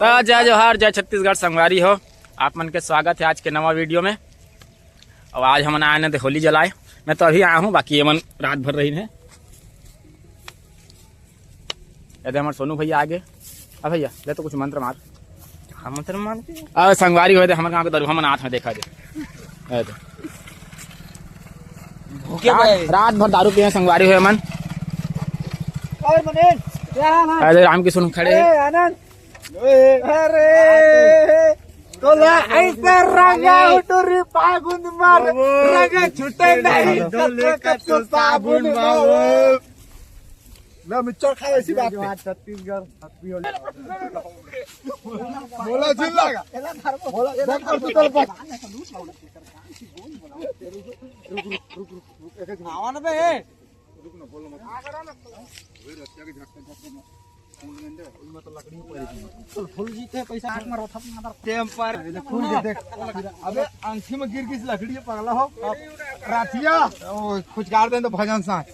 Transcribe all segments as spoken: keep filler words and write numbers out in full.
जय जोहार, जय छत्तीसगढ़ संगवारी हो। आप मन के स्वागत हे आज के नवा वीडियो में। अउ आज हमन आए न ते होली जलाए। मैं तो अभी आया हूँ, बाकी ये मन रात भर रही है। ये दे हमर सोनू भैया आगे। अब भैया दे तो कुछ मंत्र मार। हाँ, मंत्र मार के। अब संगवारी होए दे हमर गाँव के दरुहा मन आत में देखा दे। ये दे। भूखे रात, भाई। रात भर दारू पिए संगवारी होए मन। और मनीष, क्या हाल है? अरे राम किशुन खड़े हे। अरे आनंद। अरे, तोला ऐसे रंगा उठो रे फागुन मार, रंगा छूटे नहीं, कब तक, कब तक साबुन मार। ना मिक्सचर खा, ऐसी बात है। छत्तीसगढ़। बोला जिला। बोला, देख कर तू चल बस। आवा ना बे। फूल जीते पैसा हाथ में रखत ना टेम पर फूल के देख। अबे अंखी में गिर गिस लकड़ी पगला हो। अब रातिया ओ, खुचकार दे तो भजन सा।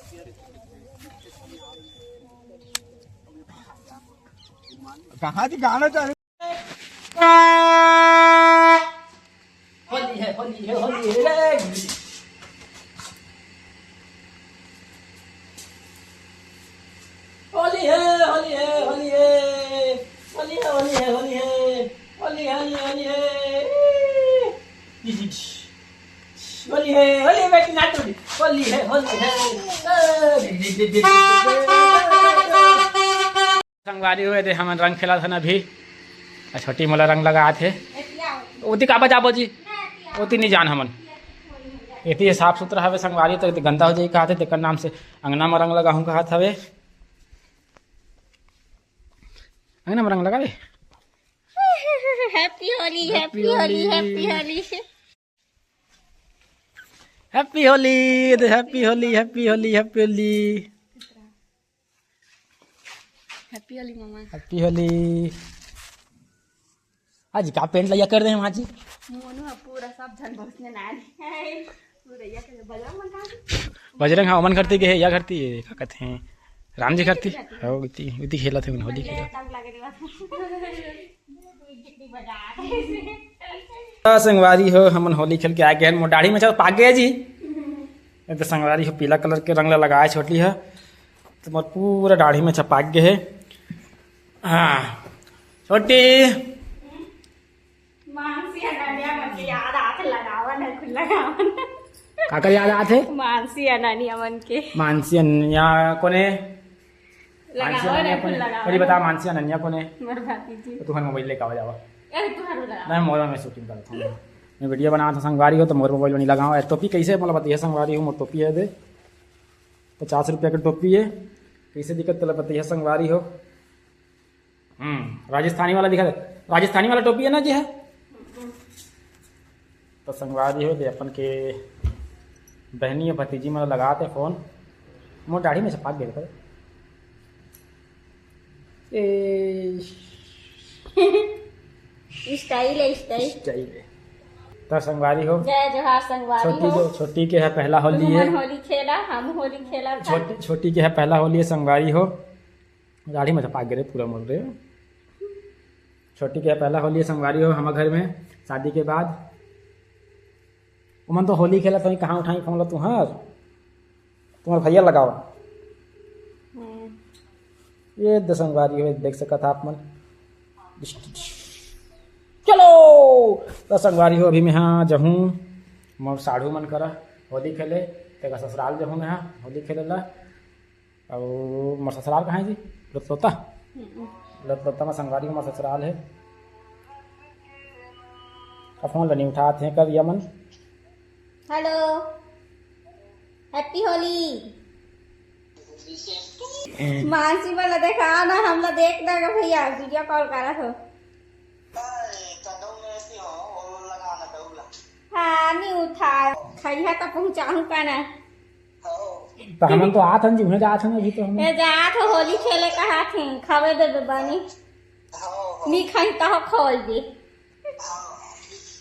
कहाँ जी गाना चाहे? होली है, होली है, होली है रे। होली है, होली है, होली है। होली है, होली है, होली है। होली है, होली है, होली है। होली है, होली है, बेटी नाटू। होली है, होली है। संगवारी हो, ये दे हमन रंग खेलत हन अभी। आ छोटी मोला रंग लगात हे। ओती काबर जाबो जी? ओती नहीं जान हमन। एती साफ सुथरा हवे संगवारी, तो गंदा हो जाई कहत हे, तेकर नाम से अंगना में रंग लगाहूं कहत हवे। अंगना में रंग लगावे। Happy Holi, happy Holi, happy Holi. Happy Holi, happy Holi, happy Holi, happy Holi. Happy Holi मामा। Happy होली। आज का पेंट लइया कर दे हम आज। मोनू ह पूरा सब झन बसने ना आए। पूरा या के बजरंग मन का। बजरंग, हाँ, ओमन करती के हे, या करती हे, का कहते हैं, राम जी करती। हो, इतनी, इतनी खेलत हे, होली खेलत। हाँ, संगवारी हो, हमन होली खेल के आ गए हैं। मोर दाढ़ी में चल पाक गया जी। ये तो संगवारी हो, पीला कलर के रंग ला लगाए छोटी है, तो मोर पूरा दाढ़ी में चपाक गए है। हाँ, छोटी। मानसी अनन्या मन के याद आथे, लगावन है, खुद लगावन। काकर याद आथे? मानसी अनन्या मन के। मानसी अनन्या कोने? मानसी लगावन अनन्या है, खुद कोने? लगावन। अरे बता, मानसी अनन्या कोने? मोर भातीजी। तो तुम्हारे मोबाइल लेके आवा जावा। अरे तुम्हारे लगा। नहीं, मोबाइल में शूटिंग करता हूँ। मैं वीडियो बनावत हूँ संगवारी हो, तो मोर मोबाइल में नहीं लगाओ। ए, टोपी कैसे, मोला बताइए संगवारी हो, मोर टोपी है दे, पचास रुपया के टोपी है। कैसे दिखत, तोला बताइए संगवारी हो। हम्म, राजस्थानी वाला दिखा दे। राजस्थानी वाला टोपी है ना जी, है? तो संगवारी हो दे, अपन के बहनी या भतीजी मन लगात हे फोन। मोर दाढ़ी में से पाक गए। ए, स्टाइल है, स्टाइल। स्टाइल है। तो संगवारी हो, जय जोहार संगवारी छोटी हो। जो, छोटी के है पहला होली है। तुमन होली खेला, हम होली खेला। छोटी, छोटी के है पहला होली है संगवारी हो। दाढ़ी में से पाक गए पूरा मोर रे। छोटी के है पहला होली है संगवारी हो हमर घर में शादी के बाद। ओमन तो होली खेलत होही, कहाँ उठाही फोन ला तुहर? तुम्हारे भैया लगाओ। हम्म। ये दे संगवारी हो, देख सकत आप मन। चलो, तो संगवारी हो, अभी मैं हाँ जहूँ मोर साढ़ू मन करा होली खेले, तेका ससुराल जहूँ मैं हाँ होली खेले ला। अउ मोर ससुराल कहाँ हे जी? रतलोता। हम्म। रतलोता में संगवारी हो मोर ससुराल हे। अब फोन ल नहीं उठात हे करिया मन। Hello, happy Holi. मानसी वाला देखा ना, हमला देख देगा भैया, वीडियो कॉल करा हो। हाँ, नहीं उठा, खैहा तो पहुँचाहूँ का ना। तो हमन तो आत हन जी, उहें जात हन अभी तो हम। ए, जात हो, होली खेले कहात हन, खावे देबे बानी। नी खाई तह खोल दे।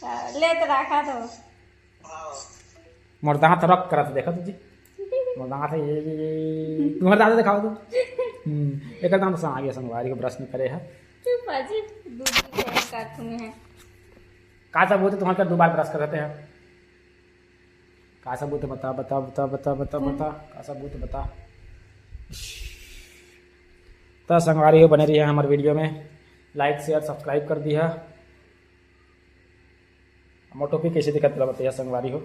हाँ, ले तो रखा तो। मोर दांत रक करत हे, देखा तुझे। मोर दांत हे, ये, ये, ये, तुम्हारे दांत दिखाओ तो। हम्म, एक दांत सा आगे संगवारी को ब्रश नहीं करे है। चुप बाजी, दूध भी फेंक कर तुम्हें। का सबूत है तुम्हारे, दो बार ब्रश कर देते हैं? का सबूत है? बता, बता, बता, बता, बता, बता। का सबूत है? बता। त संगवारी हो, बने रहिए हमारे वीडियो में, लाइक, शेयर, सब्सक्राइब कर दिया। मोर टोपी कैसे दिखत रहा, बताइए संगवारी हो।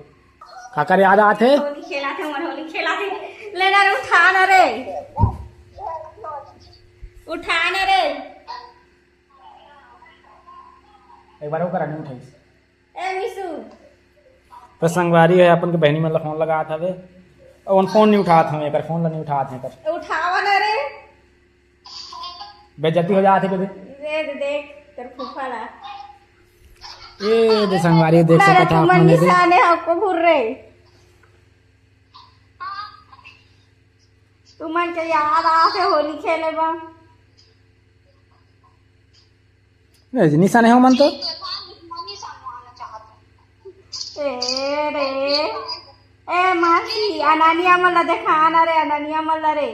काकर याद आत हे? होली खेला थे, मोर होली खेला थे। ले ना रे, उठा ना रे, उठा ना रे। एक बार ओकर नहीं उठाइस। ए मिसू। तो संगवारी है, अपन के बहनी मन ला फोन लगात हवे, और फोन नहीं उठात हवे, एकर फोन ला नहीं उठात हे एकर। उठावा ना रे। बेइज्जती हो जात हे कभी। दे दे, देख तोर फूफा ला। ए दे संगवारी, देख ना रे, सकत हा तुमन आप मन दे। निशाने हमको घूर रहे। तुमन के याद आत हे होली खेले बा। नहीं, निशा नहीं हो मन तो। ए रे, ए मासी, अननिया मन ला देखा ना रे, अननिया मन ला रे।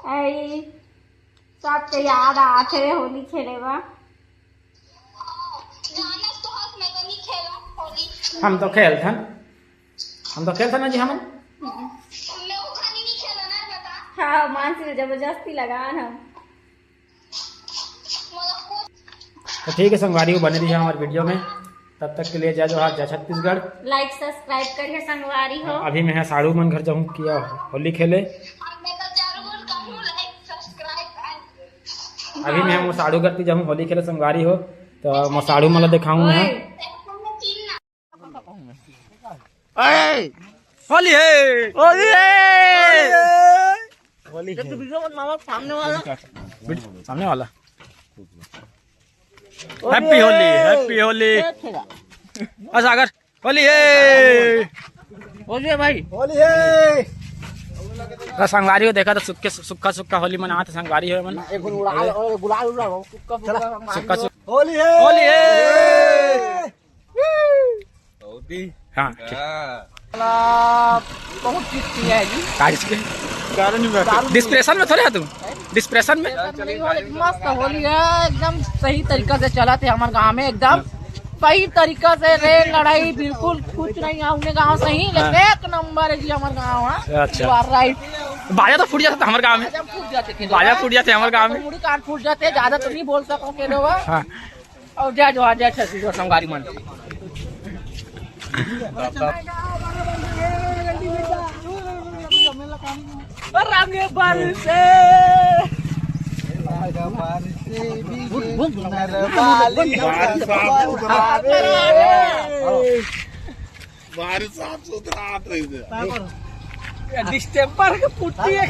आई, सबके याद आत हे रे होली खेले बा। हम तो खेलथन, हम तो खेलथन ना जी हमन। हाँ, मानसी ने जबरदस्ती लगा ना। तो ठीक है संगवारी हो, बने रहिए हमारे वीडियो में। तब तक के लिए जय जोहार, जय छत्तीसगढ़। लाइक सब्सक्राइब करिए संगवारी हो। अभी मैं हा साढ़ू मन घर जाऊँ किया होली खेले। अभी मैं मोर साढ़ू घर ती जाऊँ होली खेले संगवारी हो, तो मोर साढ़ू मन ला देखाऊँ मैं। ए, होली है। होली है। होली है। सामने वाला। सामने वाला। Happy Holi, happy Holi. आ सागर, होली है। होली है भाई। होली है। तो संगवारी हो, देखा तो सुक्के, सुक्खा सुक्खा होली मनात हे संगवारी हो मन। एक गुलाल, गुलाल उड़ा। सुक्खा सुक्खा होली है। होली है। हाँ, ठीक। साला बहुत चीज किया है जी। का चीज के? दारू नहीं बैठा। दारू नहीं। डिस्प्रेशन में थोड़े है तुम, डिस्प्रेशन में। नहीं, होली मस्त होली है, एकदम सही तरीका से चलत हे हमारे गांव में, एकदम सही तरीका से। रेल लड़ाई बिल्कुल कुछ नहीं है अपने गांव से ही, लेकिन हाँ। एक नंबर है जी हमारे गांव। हाँ, अच्छा। You are right। बाजा तो फूट जात हे हमारे गांव में। बाजा फूट जात हे। बाजा फूट जात हे हमारे गांव में। मुड़ी कान फूट जात हे, ज्यादा तो नहीं बोल सको के लोग। हाँ। और जय जोहार, जय छत्तीसगढ़ संगवारी मन। रंग बरसे। बारिश साफ सुथरा हाथ रही थे। डिस्टेम्पर के पुट्टी है।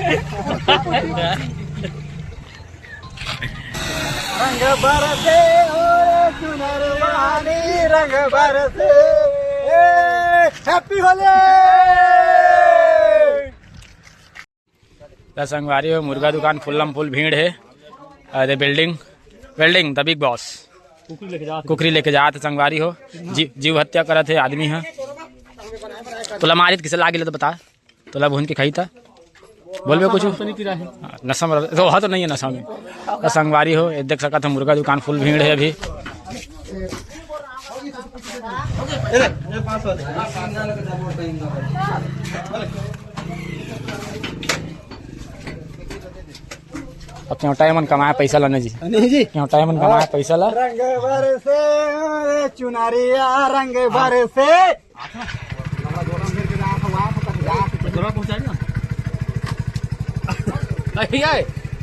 रंग बरसे, ओ रे चुनर वाली, रंग बरसे। ए, हैप्पी होली। त संगवारी हो, मुर्गा दुकान फुल्लम फुल भीड़ हे। अरे building, building the big boss. कुकरी लेके जात हे संगवारी हो। जी, जीव हत्या करत हे आदमी ह। तोला मारित किसे लागिल त बता। तोला भून के खाई था। बोलबे कुछ? हाँ, नशा में रह-, तो वहाँ तो नहीं है नशा में। त संगवारी हो, ये देख सकत हो मुर्गा दुकान फुल भीड़ हे अभी। अब क्यों टाइम मन कमाए पैसा लाने जी। नहीं जी। क्यों टाइम मन कमाए पैसा ला। रंग बरसे, चुनरिया रंग बरसे।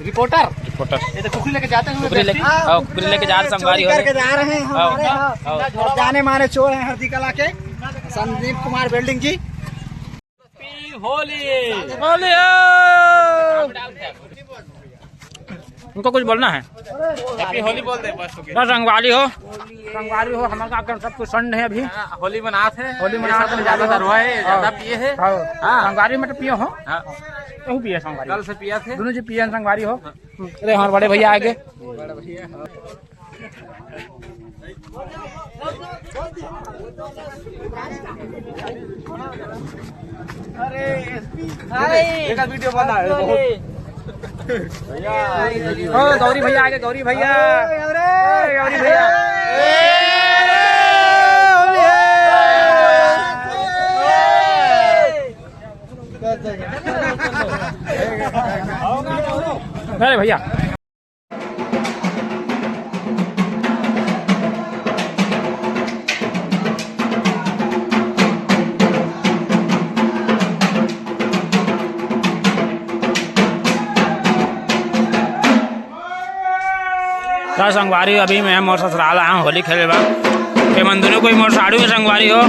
रिपोर्टर। रिपोर्टर। ये तो कुकरी लेके जाते हुए कुकरी लेके, व्यक्ति। हाँ, कुकरी लेके जा रहे, संगवारी हो रहे। करके जा रहे हैं हमारे, हाँ, हाँ। जाने माने चोर हैं हरदी कला के, संदीप कुमार बिल्डिंग जी। हैप्पी होली। होली हो। उनको कुछ बोलना है? हैप्पी होली बोल दे बस। बस संगवारी हो, संगवारी हो, हमारे गाँव के सब कुछ संड है अभी। हाँ, होली मनात हे। होली मनात हे। ज्यादा दरुआ हे, ज्यादा पिए हे। हाँ। हाँ। संगवारी में तो पिए हो? हाँ। तू पिए संगवारी। कल से पिया थे। दोनों जी पिए संगवारी हो। अरे हमारे बड़े भैया आगे। अरे एसपी, अरे, एक वीडियो बना है, बहुत। ओ, गौरी भैया आगे, गौरी भैया। ए, गौरी भैया। अरे भैया। त संगवारी, अभी मैं मोर ससुराल आया हूँ होली खेले बर। ते मन दोनों कोई मोर साड़ू में संगवारी हो।